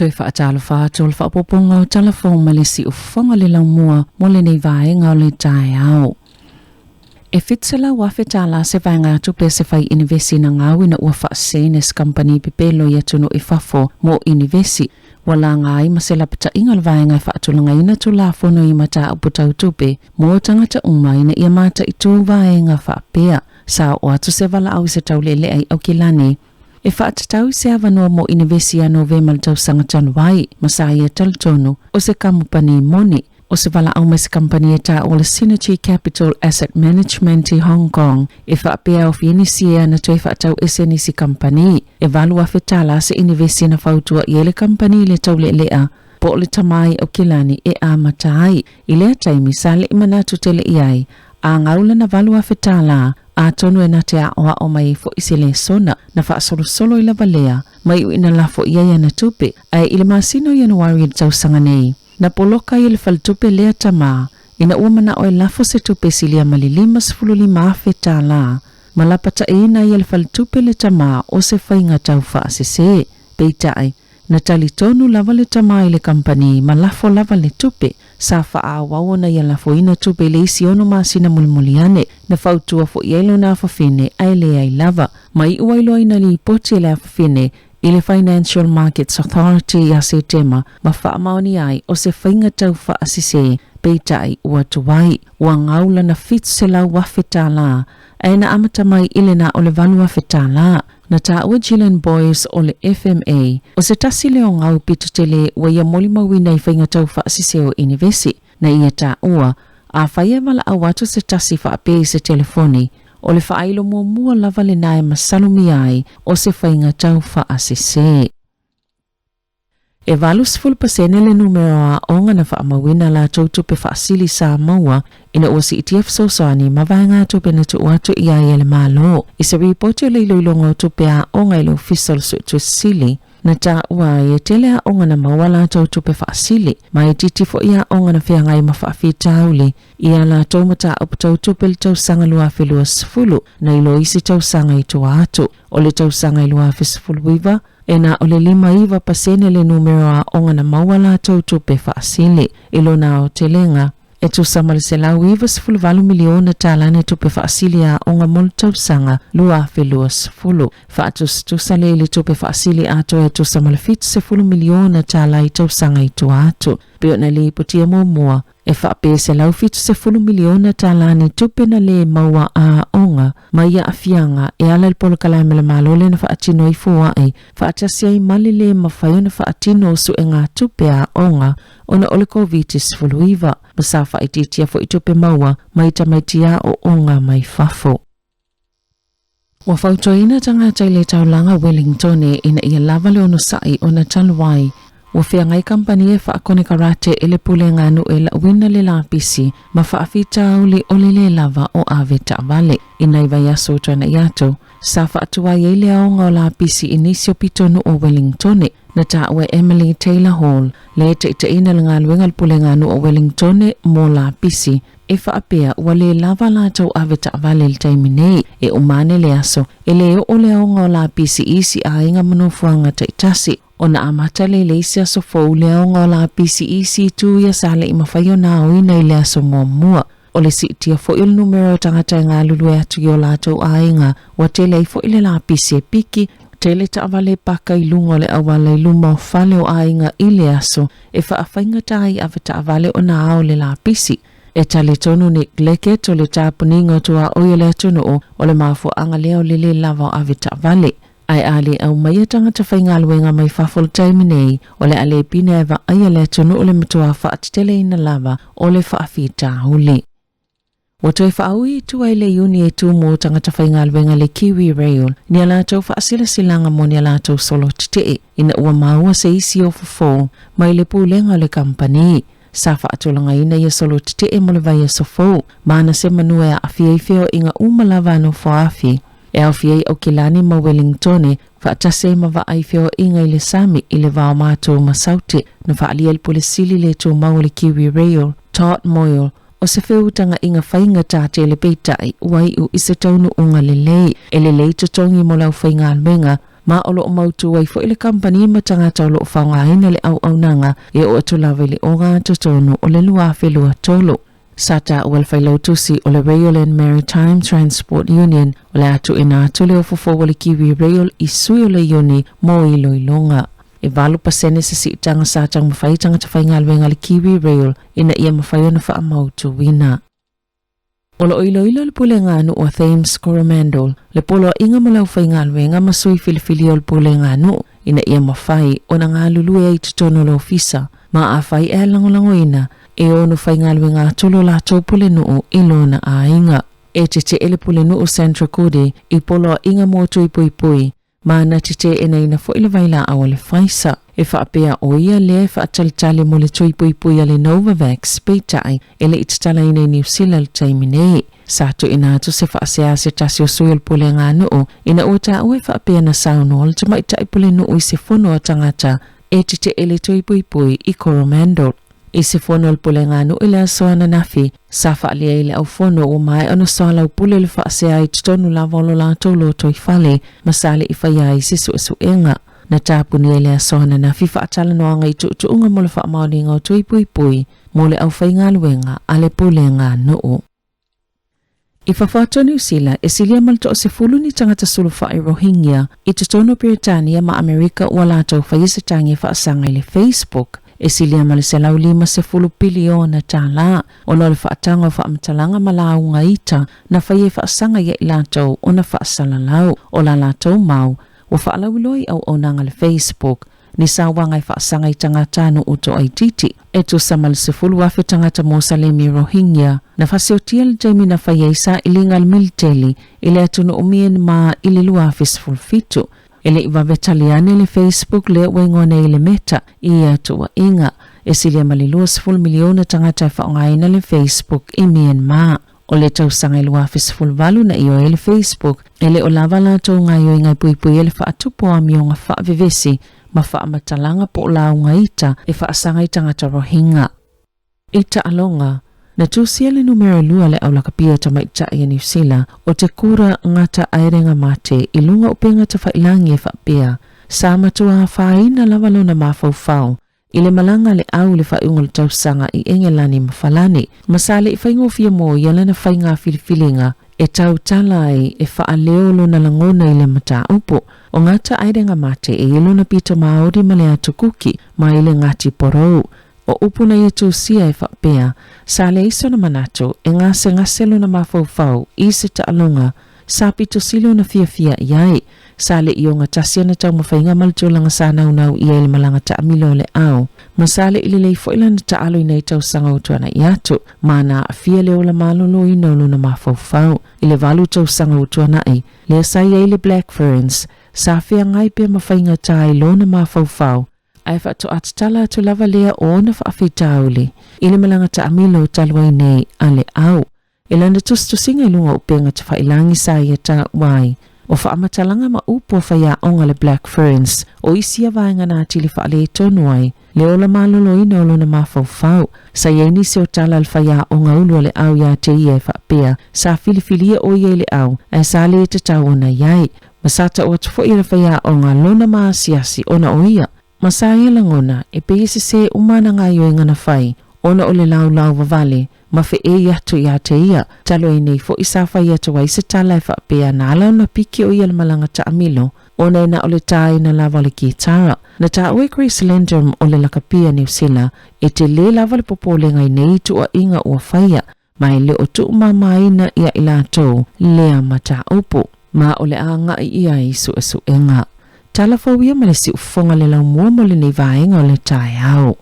Toe faatalofa atu o le faaopoopoga o Tala Fou ma le Siufofoga le laumua mo lenei vaega o le taeao. E $700,000 se vaegatupe a se fai inivesi na gau ina ua faasese se kamupani pepelo i atunuu i fafo mo inivesi. Ua laga ai ma se lapataiga o le vaega e faatulagaina Tulafono i mataupu tau tupe mo tagata uma ina ia mataitu vaega faapea. Sa oo atu se valaau i se taulealea i Aukilani e faatatau i se avanoa mo inivesi ia Novema le tausaga talu ai, ma sa ia talitonu o se kamupani moni. O se valaau mai se kamupani e taua o le Synergy Capital Asset Management i Hong Kong e faapea ofi nisi e ana toe faatau ese nisi kamupani. E $8,000 se inivesi na fautua i ai le kamupani i le taulealea po o le tama i Aukilani e amata ai. I lea taimi sa le i manatu tele i ai, a gau lana $8,000 atonu e na te aoao mai ai foi se lesona na faasolosolo i lava lea ma iu ina lafo i ai ana tupe. Ae i le masina o Ianuari i le tausaga nei, na poloka ai e le faletupe lea tama ina ua manao e lafo se tupe silia ma le $55,000 ma lapataiina ai e le faletupe le tama o se faiga tau faasese. Peitai, na talitonu lava le tama i le kamupani ma lafo lava le tupe. Sa faaauau ona ia lafoina tupe i le isi 6 masina mulimuli ane. Na fautua foi i ai lona afafine ae leai lava. Ma iu ai loa ina lipoti e le afafine i le Financial Markets Authority ia Setema ma faamaonia ai o se faiga tau faasese, peitai ua tuai. Ua gau lana $700,000 ae na amata mai i le na o le $8,000. Na taua Gillian Boyce o le FMA, o se tasi lea o gau pito tele ua ia molimauina i faiga tau faasese o inivesi. Na ia taua, afai e valaau atu se tasi faapea i se telefoni, o le faailo muamua lava lena e masalomia ai o se faiga tau faasese. E 80% le numera o aoga na faamauina latou tupe faasili sa maua ina ua siitia fesoasoani ma vaegatupe na tuu atu i ai e le Malo. I se ripoti o le iloiloga o tupe aoga i le Ofisa o le Suetusi Sili, na taua ai e tele aoga na maua latou tupe faasili, ma e itiiti foi aoga na feagai ma faafitauli i a latou mataupu tau tupe i le tausaga 2020 nai lo isi tausaga i tua atu. O le tausaga i 2019, e na o le 59% le numera o aoga na maua latou tupe faasili. I lona aotelega, e tusa ma le $198 miliona tala ni tupe faasili a aoga mo le tausaga 2020. Faatusatusa lea i le tupe faasili atoa e tusa ma le $70 miliona tala i tausaga i tua atu. Pei ona lipotia muamua, E faapea $170 miliona tala ni tupe na lē maua a aoga mai aafiaga e ala i le polokalame a le Malo lea na faatino ai foaʻi faatasi ai ma le lē mafai ona faatino o suegatupe a aoga ona o le Koviti-19 ma sa faaitiitia foi tupe maua mai tamaiti aoaoga mai fafo. Ua fautuaina tagata i le taulaga Wellingtone ina ia lava le onosai ona talu ai. Ua feagai kamupani e faakonekarate i le pulega nuu e lauina le lapisi ma faafitauli o le lē lava o ave taavale. I nai vaiaso tuanai atu, sa faatuai ai le aoga o lapisi i nisi o pitonuu o Wellingtone. Na taua e Emily Taylor Hall le taitaiina le galuega a le pulega nuu o Wellingtone mo lapisi e faapea ua lē lava latou ave taavale i le taimi nei. E uma ane le aso, e lē oo le aoga o lapisi i isi aiga ma nofoaga taitasi. Ona amata lea i le isi aso fou le aoga o lapisi i isi itu ia sa le i mafai ona aoina i le aso muamua. O le siitia foi o le numera o tagata e galulue atu i o latou aiga, ua tele ai foi le lapisi e piki, tele taavale e paka i luga o le auala i luma o fale o aiga i le aso e faafaigata ai ave taavale ona ao le lapisi. E talitonu Nick Leckett o le tapuniga o tuaoi o le atunuu o le mafuaaga lea o le lē lava o ave taavale. Ae a le aumaia tagata faigaluega mai fafo i le taimi nei, o le a le pine e vaaia le atunuu le matua faateteleina lava o le faafitauli. Ua toe faaui i tua i le Iuni e tu mo tagata faigaluega le Kiwi Rail ni a latou faasilasilaga mo ni a latou solo tetee ina ua maua se isi o fofo mai le pulega o le kamupani. Sa faatulagaina ia solo tetee mo le vaiaso fou ma ana se manu e aafia ai feoaiga uma lava a nofoafi e aofia ai Aukilani ma Wellingtone faatasi ai ma vaai feoaiga i le sami i le va o matou ma Saute. Na faaalia e le Pule Sili le tumau o le Kiwi Rail, Todd Moyle, o se feutagaiga faigata tele peitai ua iu i se taunuuga lelei. E lelei totogi mo le aufaigaluega. Ma o lo o mautu ai foi le kamupani ma tagata o lo o faaaogaina le auaunaga e oo atu lava i le ogatotonu o le 2023. Sa taua e le failautusi o le Rail and Maritime Transport Union o le a tuuina atu le ofo fou a le Kiwi Rail i sui o le iuni mo iloiloga. E 8% se siitaga sa taumafai tagata faigaluega a le Kiwi Rail ina ia mafai ona faamautuina. O lo o iloilo le Pulega Nuu a Thames Coromandel le poloaiga mo le aufaigaluega ma sui filifilia o le Pulega Nuu ina ia mafai ona galulue ai i totonu o le ofisa ma afai e lagolagoina e ono faigaluega atu lo latou pulenuu i lona aiga. E tetee le pulenuu Sandra Goody i poloaiga mo tui puipui ma na teteenaina foi le vailaau a le Pfizer. E faapea o ia lea e faatalitali mo le tui puipui a le Novavax, peitai e le i tatalaina i Niu Sila i le taimi nei. Sa tuuina atu se faasea a se tasi o sui o le pulega nuu ina ua taua e faapea na saunoa le tamaitai pulenuu i se fono a tagata e tetee le tui puipui i Coromandel. I se fono a le pulega nuu i le aso ananafi, sa faaalia i le aufono ua maea ona soalaupule le faasea i totonu lava o lo latou lotoifale ma sa le i faia ai se suesuega. Na tapunia i le aso ananafi faatalanoaga i tuutuuga mo le faamaoniga o tui puipui mo le aufaigaluega a le pulega nuu. I fafo atu o Niu Sila, e silia ma le 10 ni tagata sulufai Rohingya i totonu o Peretania ma Amerika ua latou faia se tagi e faasaga i le Facebook e silia ma le $150 piliona tala ona o le faataga o faamatalaga ma lauga ita na faia e faasaga ia i latou ona faasalalau. O la latou mau ua faalauiloa i auaunaga a le Facebook ni sauaga e faasaga i tagata nuu toaitiiti. E tusa ma le 10,000 tagata Mosalemi Rohingya na fasiotia i le taimi na fai ai sailiga a le militeli i le atunuu Myanmar i le 2017. E le i vave tali ane le Facebook lea ua igoa nei le Meta i ia tuuaiga. E silia ma le 20 miliona tagata e faaaogaina le Facebook i Myanmar. O le tausaga e 2018 na ioe ai le Facebook e le o lava latou gaoioiga e puipui ai le faatupu o amioga faavevesi ma faamatalaga po o lauga ita e faasaga i tagata Rohingya. I taaloga, na tusia le numera lua le aulakapia tamaitai a Niu Sila o te kura ngata aerenga mate i luga o upega tafailangi e faapea, sa matua afaina lava lona mafaufau i le malaga a le au i le faaiuga o le tausaga i Engelani ma Falani, ma sa le i faigofie mo ia lana faiga filifiliga e tautala ai e faaleo lona lagona i le mataupu. O Ngata Aerenga Mate e i lona pito Māori ma le atu Kuki mai le Ngati Porou. O upu na ia tusia e faapea, sa leai sona manatu e gasegase lona mafaufau i se taaloga sa pito sili ona fiafia i ai. Sa le i ogatasi ana taumafaiga ma le tulaga sa naunau i ai i le malaga taamilo o le ao, ma sa le i lelei foi lana taalo i nai tausaga ua tuanai atu, ma na aafia le ola maloloina o lona mafaufau. I le valu tausaga ua tuanai, lea sa i ai le Black Ferns, sa feagai pea ma faigata i lona mafaufau, ae faatoa tatala atu lava lea o ona faafitauli i le malaga taamilo talu ai nei a le au. I lana tusitusiga i luga o upega tafailangi sa ia taua ai, o faamatalaga ma upu a faiaoga le Black Ferns, o isi ia vaega na atili faaletonu ai le ola maloloina o lona mafaufau. Sa i ai nisi o tala a le faiaoga ulu a le au ia te ia e faapea, sa filifilia o ia i le au, ae sa le tatau ona i ai. Ma sa tau atu foi e le faiaoga lona maasiasi ona o ia ma sa ia lagona e pei e sesē uma ana gaoioiga na fai ona o le laulau vavale ma feei atu ia te ia. Talu ai nei foi sa fai atu ai se tala e faapea na ala ona piki o ia le malaga taamilo ona e na o le tāina lava o le kitara. Na taua e Grace Lendrum o le lakapia Niu Sila e telē lava le popolega i nei tuuaiga ua faia ma e le o tuumamaina ia i latou lea mataupu ma o le a agai i ai i suesuega. Tala fou ia ma le siufofoga le laumua mo lenei vaega o le taeao.